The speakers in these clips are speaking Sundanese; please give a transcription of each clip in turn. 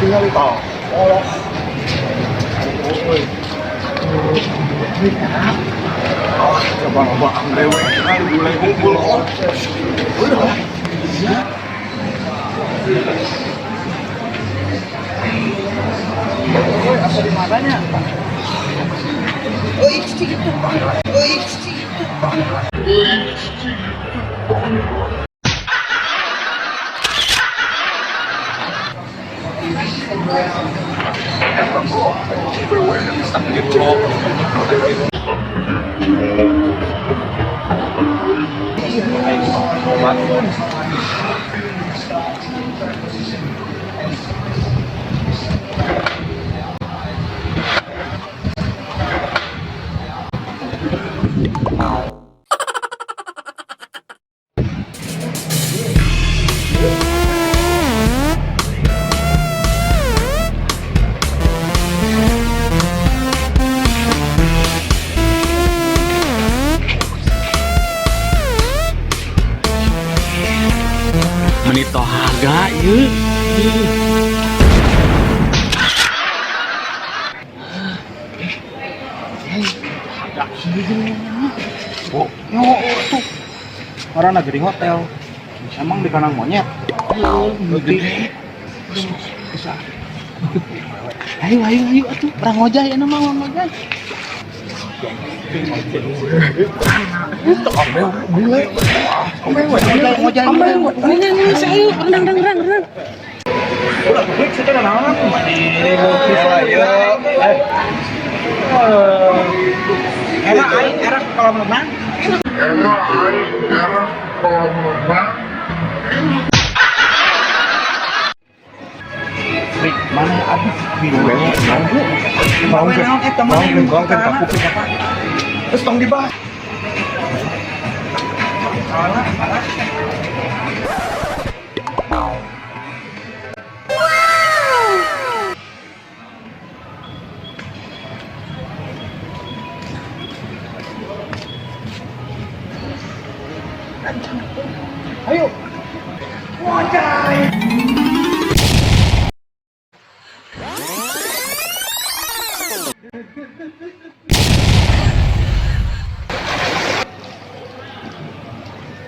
Tinggal itu. Oh. Oh, coba amrewe kan gulai kumpul. Udah. Apa di matanya? Oh, itu. Oh, itu. Menit harga ieu. Oh, tuh. Orang lagi di hotel. Emang di kandang monyet. Gede. Bisa. Ayo ayo ayo atuh, perang ngojay ya nama ngojay. Ngojay. Ngojay, ayo renang renang renang. Udah, klik secara naon ayo. Enak aing enak kolam renang. Enak aing enak kolam renang. Klik mana abis minumnya? Mau mau kan kaku apa? Terus tong dibahas. Salah, salah. Ayo. Wajay.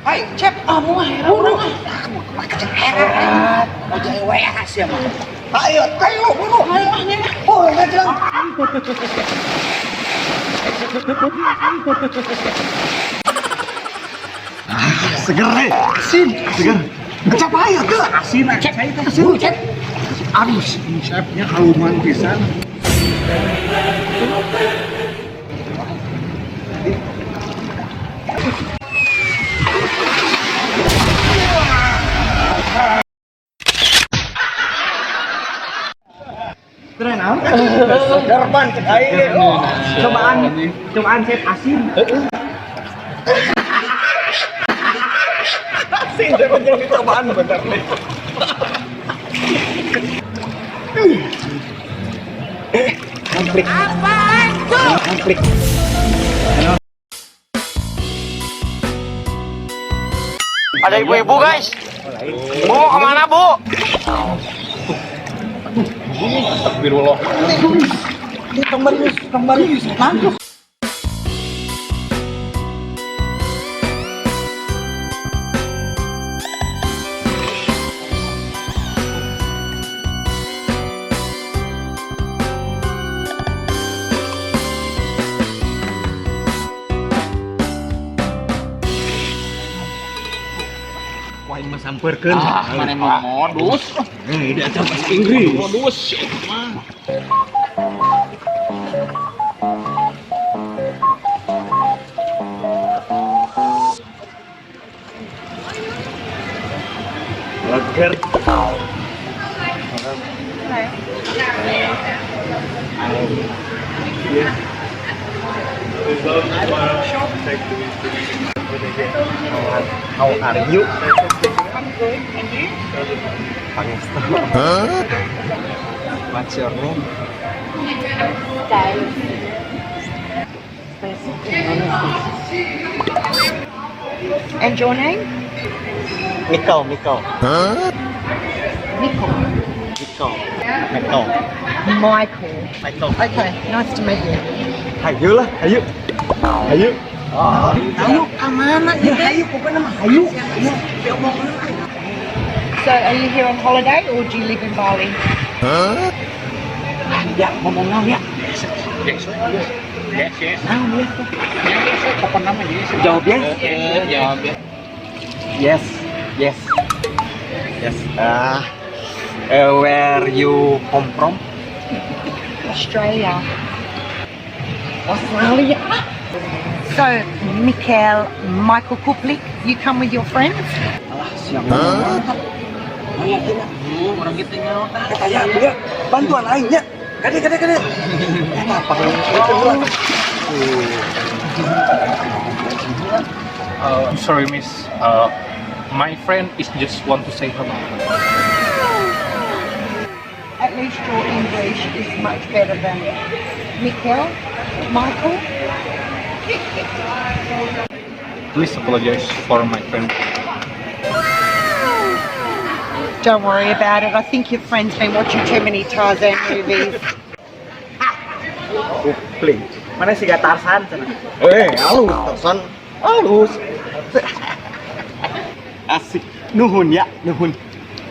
Hai, Cep, ah mau era urang ah. Mah Ngojay we sia mah. Ayo, ayo, buru. Ayo ah nya. Oh, enggak jelang. Seger eh. Asin, seger. Ngecap aja tuh. Asin, cep. Asin, cep. Aduh, chefnya haluman pisan. Keren ah. Seger pan cek aing. Cobaan cobaan chef asin. Asin, jangan jadi cobaan bentar nih. Konflik. Apaan tuh? Konflik. Ada ibu-ibu guys. Bu mau kemana bu? Astagfirullah. Tong barius, tong barius. Mangkuk. Wah, ini mah sampeurkeun. Ah, mana emang modus. Eh, diajar bahasa Inggris. Modus mah. Leger. How are you? I'm good. And you? Pangestu. What's your name? And your name? Mikkel, Mikkel. Nicole. Michael. Michael. Michael. Michael. Okay, nice to meet you. Hayu lah, hayu. Hayu. Hayu ka mana ya? Hayu pokoknya mah hayu. So, are you here on holiday or do you live in Bali? Ya, ngomong naon ya? Yes, yes. Yes, yes. Naon ya? Yes, pokoknya mah yes. Jawab yes. Jawab ya. Yes, yes. Yes. Where you come from? Australia. Australia. So, Michael, Michael Kuplik, you come with your friends? Alah, siang ngomong. Orang kita nyawa. Kayak ya, bantuan aing nya. Kade kade kade. Apa? I'm sorry, miss. My friend is just want to say hello. At least your English is much better than Michael, Michael. Please apologize for my friend. Don't worry about it. I think your friend's been watching too many Tarzan movies. Kupling. Mana sih gak Tarsan cenah? Halus, Tarsan. Halus. Asik. Nuhun ya, nuhun.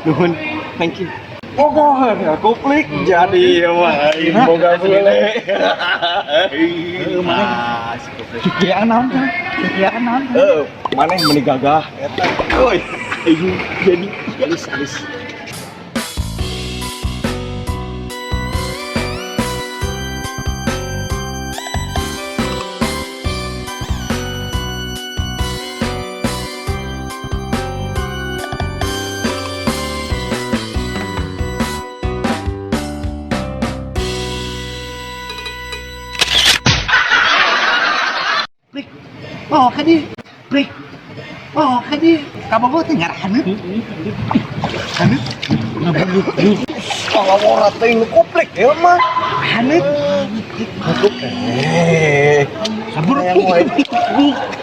Nuhun. Thank you. Bogohan ya, kuplik jadi wah, boga bule. Mana? Kikian naon? Kikian naon? Heeh, maneh meni gagah eta. Woi, ayo jadi alis alis. Plik. Oh, ka di. Plik. Oh, ka di. Kabogoh teh ngarahaneut. Haneut. Ngawora teh nu kuplik ya mah. Haneut. Eh, Kabur.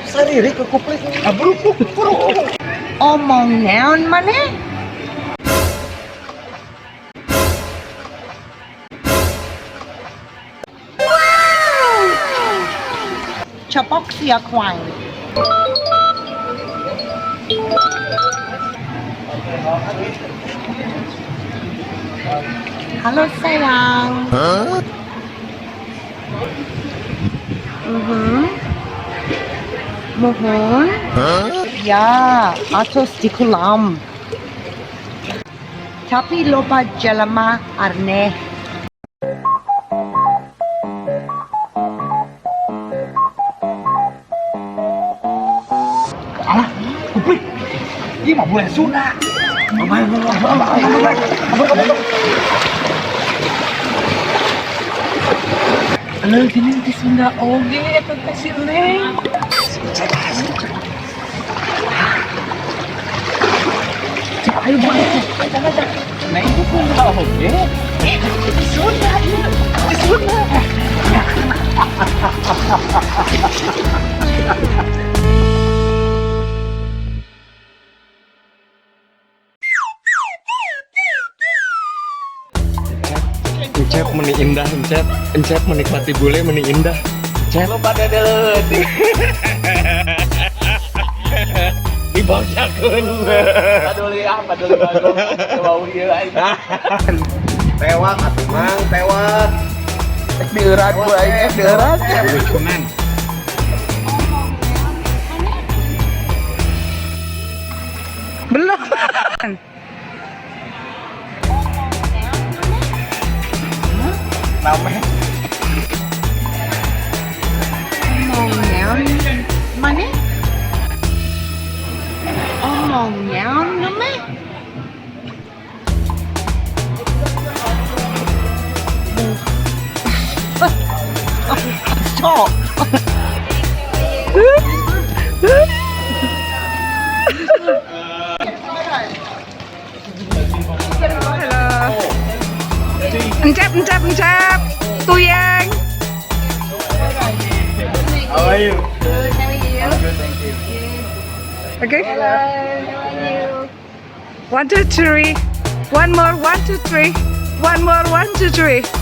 sariri ke kuplik. Kabur. Omong naon maneh? Chapok sia kwang. Halo sayang. Mhm. Mohon. Ya, atos di kolam. Tapi loba jelema arne. Alah, kuplik. Ieu mah bule Sunda. Halo, gini di Sunda oge eta teh si Neng. Cek ayo buat cek. Ajak. Nah itu Sunda oge. Di Sunda ieu. Di Sunda. Encep meni indah, Encep. Encep menikmati bule meni indah. Encep. Lo pada leutik. Dibangsakeun. Paduli ah, paduli bagong. Bau ieu aing. Tewak atuh Mang, tewak. Dieurat ku aing, dieurat. Cuman. Belum. Name. Omong naon maneh? Omong naon maneh? Stop. Encep, encep, encep. Tuyang. How are you? Good, how are you? Good, thank you. Okay. Hello, how are you? 1, 2, 3. One more. 1, 2, 3. One more, one, two, three.